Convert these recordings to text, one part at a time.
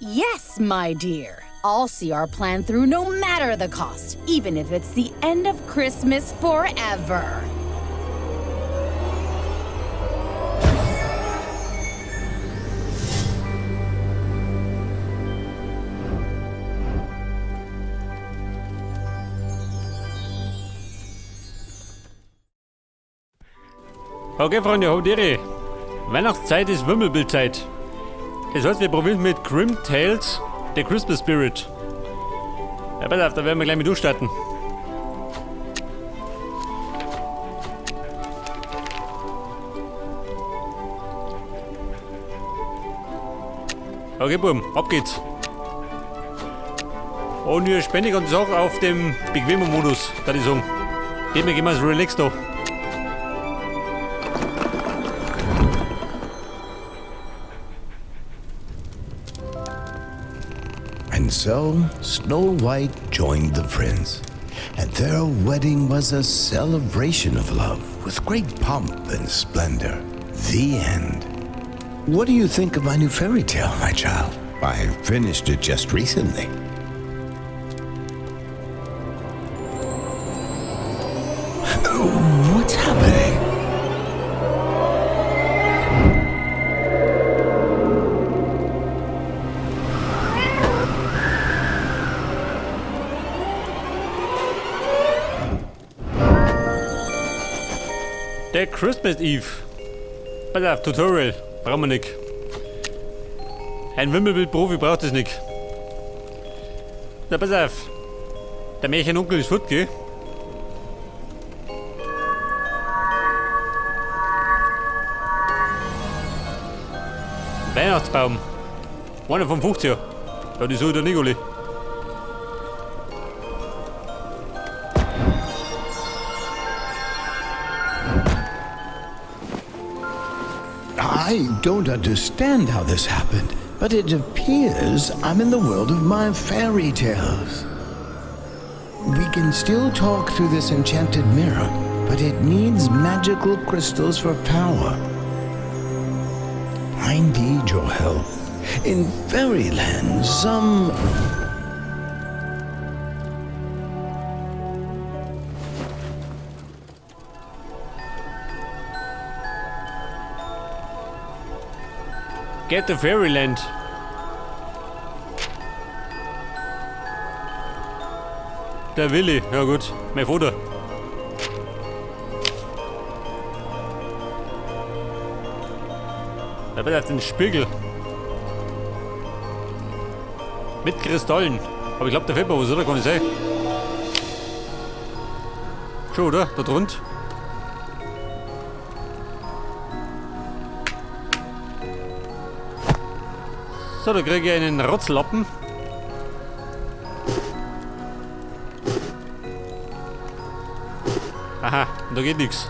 Yes, my dear. I'll see our plan through no matter the cost, even if it's the end of Christmas forever. Okay, Freunde, Hodere. Weihnachtszeit ist Wimmelbildzeit. Das heißt, wir probieren mit Grim Tales, The Christmas Spirit. Ja, pass auf, da werden wir gleich mit durchstarten. Okay, Buben, ab geht's. Und wir spenden die ganze Sache auf dem bequemen Modus, da ich sagen. Dem gehen wir es relaxed da. And so Snow White joined the prince, and their wedding was a celebration of love with great pomp and splendor. The end. What do you think of my new fairy tale, my child? I finished it just recently. What's happening? Der Christmas Eve. Pass auf, Tutorial. Brauchen wir nicht. Ein Wimmelbild-Profi braucht das nicht. Na, pass auf. Der Märchenonkel ist fort, gell? Weihnachtsbaum. Einer vom 50er. Ja, die soll der Nicoli. I don't understand how this happened, but it appears I'm in the world of my fairy tales. We can still talk through this enchanted mirror, but it needs magical crystals for power. I need your help. In Fairyland, some. Get to Fairyland. Der Willi, ja gut, mein Vater. Da bitte auf den Spiegel. Mit Kristallen. Aber ich glaube, da fehlt mir was, oder? Kann ich sein? Schon, oder? Da drunter. So, da kriege ich einen Rotzlappen. Aha, da geht nichts.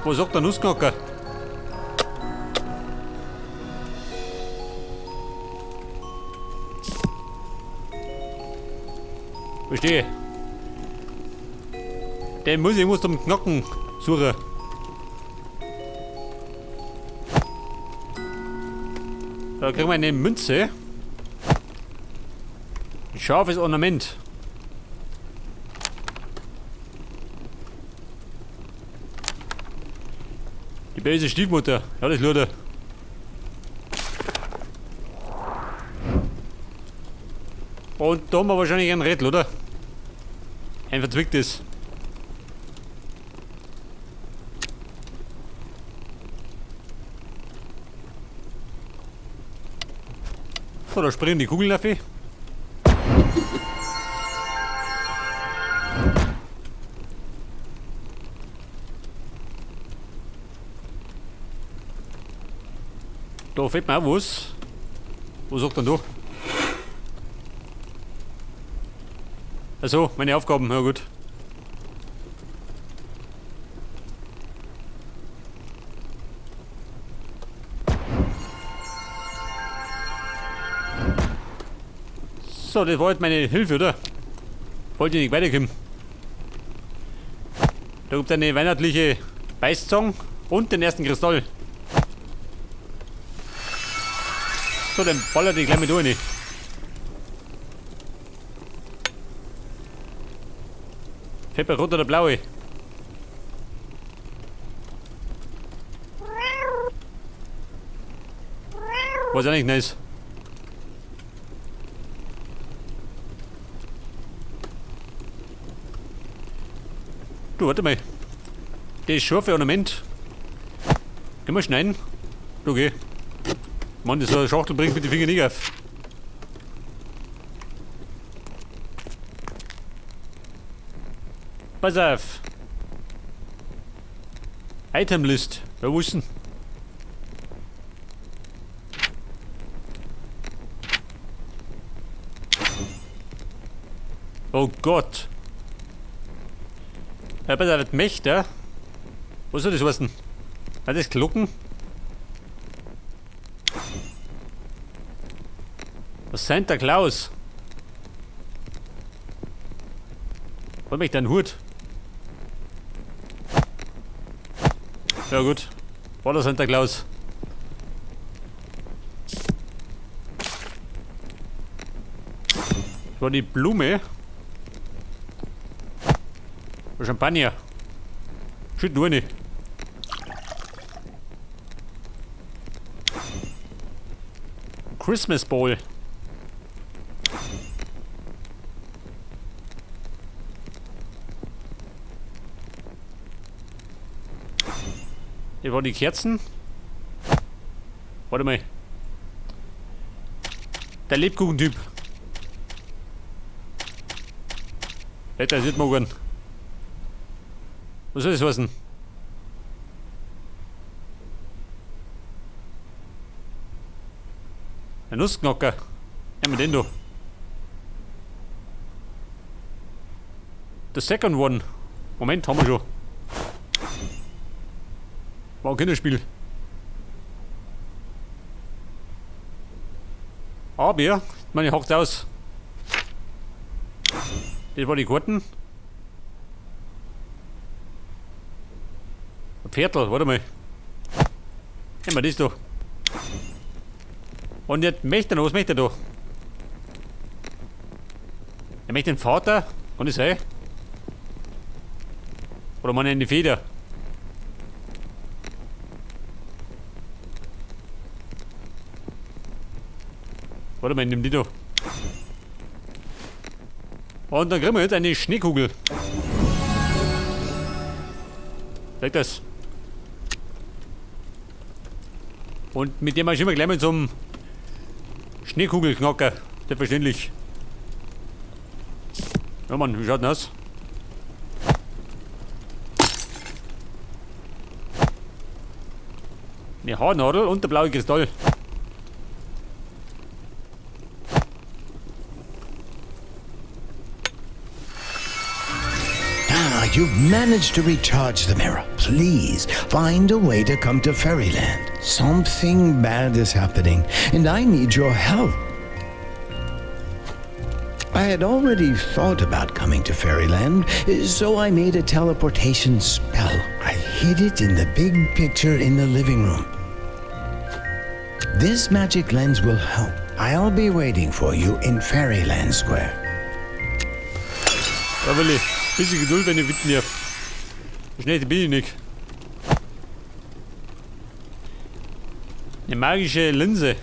Was sagt der Nussknacker? Verstehe. Den muss ich muss zum Knocken suchen. Da kriegen wir eine Münze. Ein scharfes Ornament. Die böse Stiefmutter. Ja, das Luder. Und da haben wir wahrscheinlich ein Rätsel, oder? Ein verzwicktes. So, da springen die Kugeln auf. Da fehlt mir auch was. Was sagt denn da? Achso, meine Aufgaben, ja gut. So, das war jetzt meine Hilfe, oder? Wollte ich nicht weiterkommen. Da gibt es eine weihnachtliche Beißzong und den ersten Kristall. So, dann ballert ich gleich mit durch. Fällt mir runter der blaue. Was auch nicht nice. Du, warte mal. Das scharfe Ornament. Können wir schneiden? Du, geh. Mann, das so eine Schachtel bringt mit den Fingern nicht auf. Pass auf. Itemlist. Ja, wo ist denn? Oh Gott. Ja, pass auf, Mächte. Was soll das heißen? Hat das Glocken? Was Santa Claus? Wollt mich deinen Hut? Ja gut. War der Santa Claus. Das war die Blume. Champagner. Schütt nur nicht. Christmas Ball. Hier waren die Kerzen. Warte mal. Der Lebkuchentyp. Das wird morgen. Was soll das heißen? Ein Nussknacker. Ja, mit den da. The second one. Moment, haben wir schon. War ein Kinderspiel. Aber, meine hackt aus. Das war die Karten. Ein Pferdl, warte mal. Nehmen wir das da. Und jetzt möchte er noch, was möchte er da? Er möchte den Vater, kann das sein? Oder meine in die Feder? Warte mal, nimm die da. Und dann kriegen wir jetzt eine Schneekugel. Zeig das. Und mit dem marschieren wir gleich mal zum Schneekugelknacker. Selbstverständlich. Ja Mann, wie schaut denn aus? Eine Haarnadel und der blaue Kristall. Ah, you've managed to recharge the mirror. Please find a way to come to Fairyland. Something bad is happening, and I need your help. I had already thought about coming to Fairyland, so I made a teleportation spell. I hid it in the big picture in the living room. This magic lens will help. I'll be waiting for you in Fairyland Square. Da will ich. Bisschen Geduld, wenn ich witten darf. So schnell bin ich nicht. Eine magische Linse.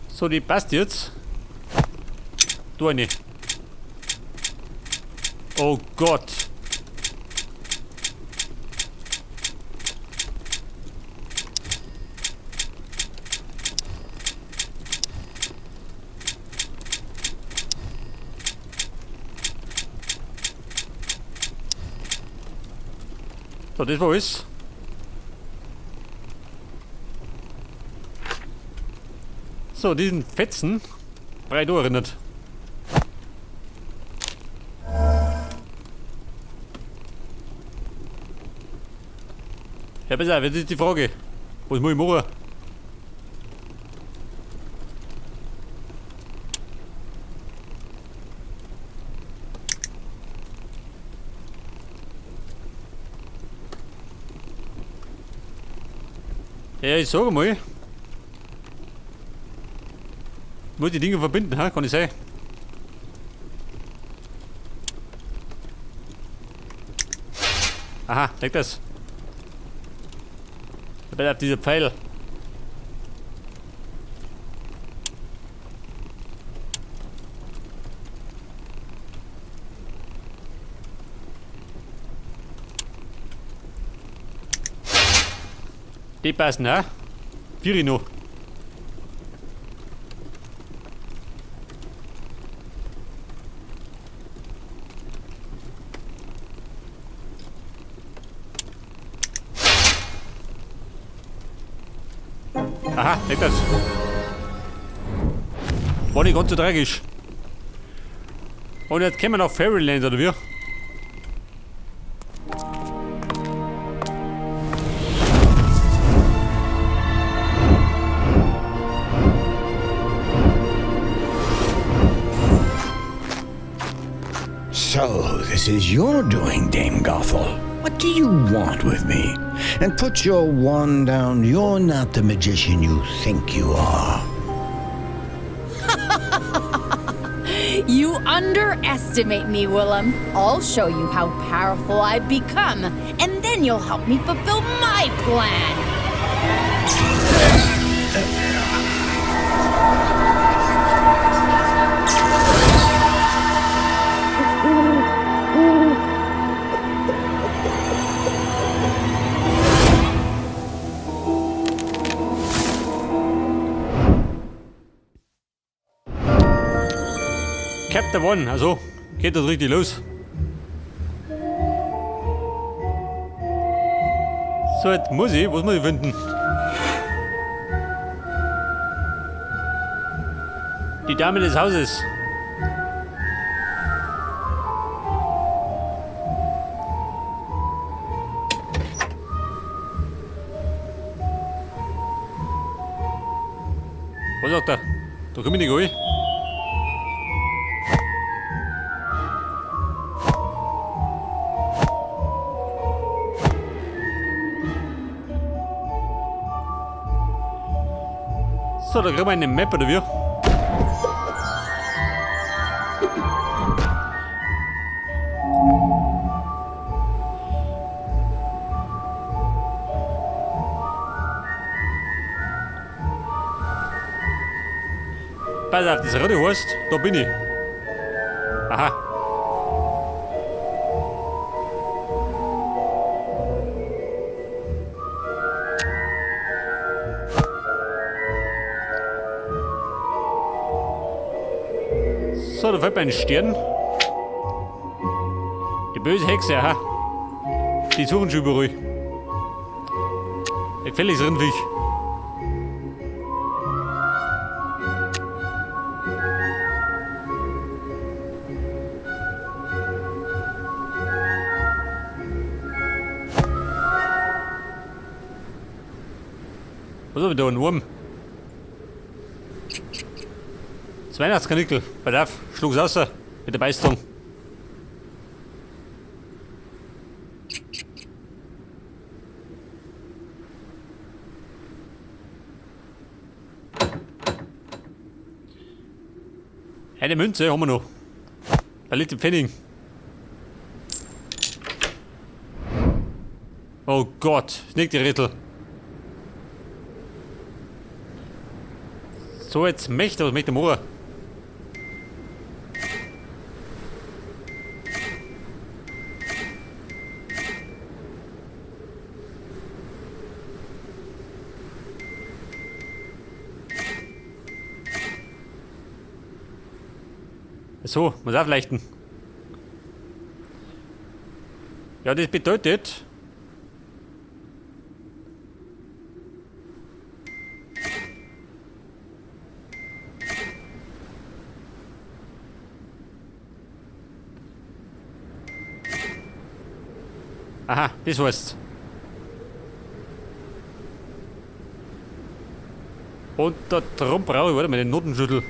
So, die passt jetzt. Du eine. Oh Gott. So, das war alles. So, diesen Fetzen breit erinnert. Ja, pass auf, jetzt ist die Frage. Was muss ich machen? Ja, ich sage mal. Ich muss die Dinge verbinden, ha? Kann ich sein. Aha, leg das. Da auf dieser Pfeil. Die passen, ha? Vier noch. Aha, leg das. War nicht ganz so tragisch. Und jetzt kommen wir nach Fairyland, oder wie? So, this is your doing, Dame Gothel. What do you want with me? And put your wand down. You're not the magician you think you are. You underestimate me, Willem. I'll show you how powerful I've become, and then you'll help me fulfill my plan. Chapter 1, also geht das richtig los. So, jetzt muss ich, was muss ich finden? Die Dame des Hauses. Was sagt er? Da komm ich nicht rein. So, da kriegen wir eine Map, oder wie? Pass auf, das rote heißt, da bin ich. Aha. So, da fällt mir ein Stern. Die böse Hexe, aha. Die suchen schon überall. Ein gefährliches Rindviech. Was haben wir da? Ein Wurm? Das Weihnachtskanickel. Pass auf, schlug's raus mit der Beißzunge. Eine Münze haben wir noch. Da liegt im Pfennig. Oh Gott, nicht die Rätsel. So, jetzt möchte, was möchte der Moor? So, muss aufleichten. Ja, das bedeutet, Aha, das heißt. Und da drum brauche ich, warte mal, den Notenschlüssel.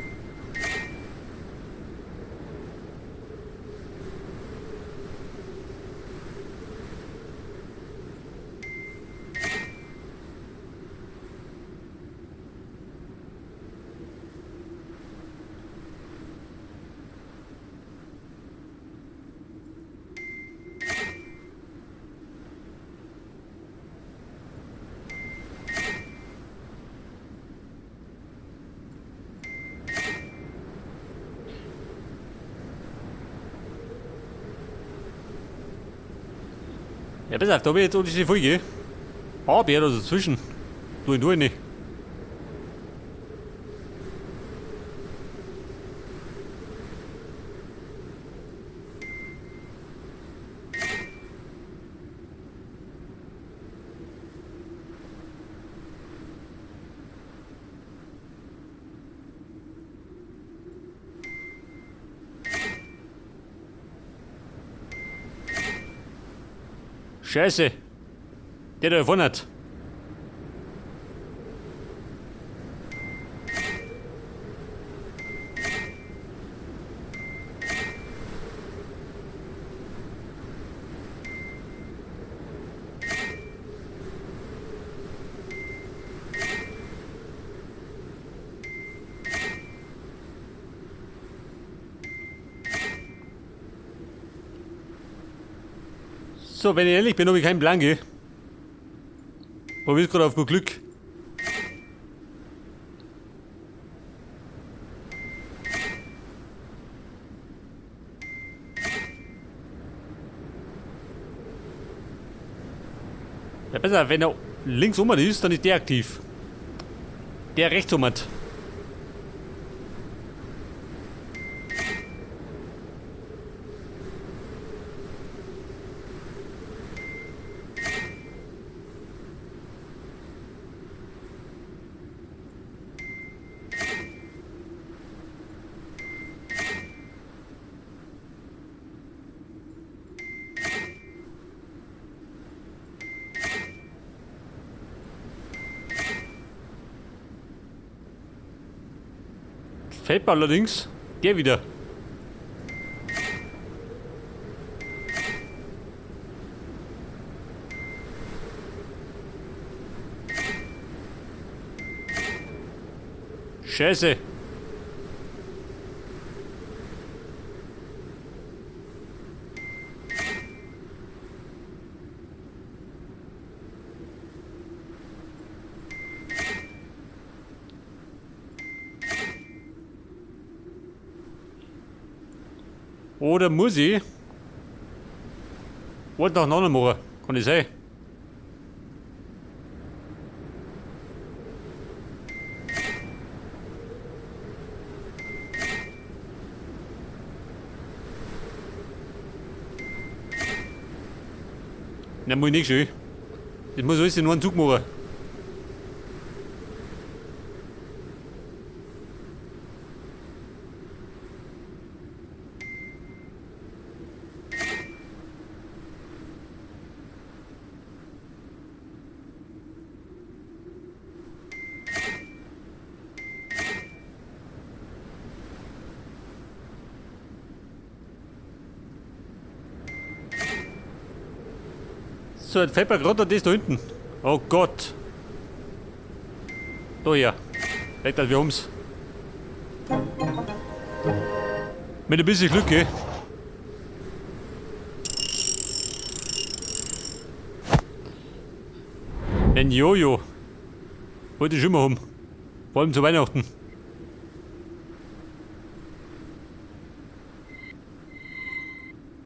Ja, pass auf, da hab ich jetzt ordentlich Folge. Aber da dazwischen. Tu ich nicht. Scheiße. Der da vorne hat. So, wenn ich ehrlich bin, habe ich keinen Plan, gell? Probier's gerade auf gut Glück. Ja, besser, wenn er links um ist, dann ist der aktiv. Der rechts um hat. Fällt mir allerdings der wieder. Scheiße. Oder muss ich? Wollte noch einen machen, kann ich sein. Nein, muss ich nicht schön. Das muss alles in einen Zug machen. So, jetzt fällt mir gerade das da hinten. Oh Gott. Da her. Weg, dass wir ums. Mit ein bisschen Glück, gell? Ein Jojo. Wollte ich immer haben. Vor allem zu Weihnachten.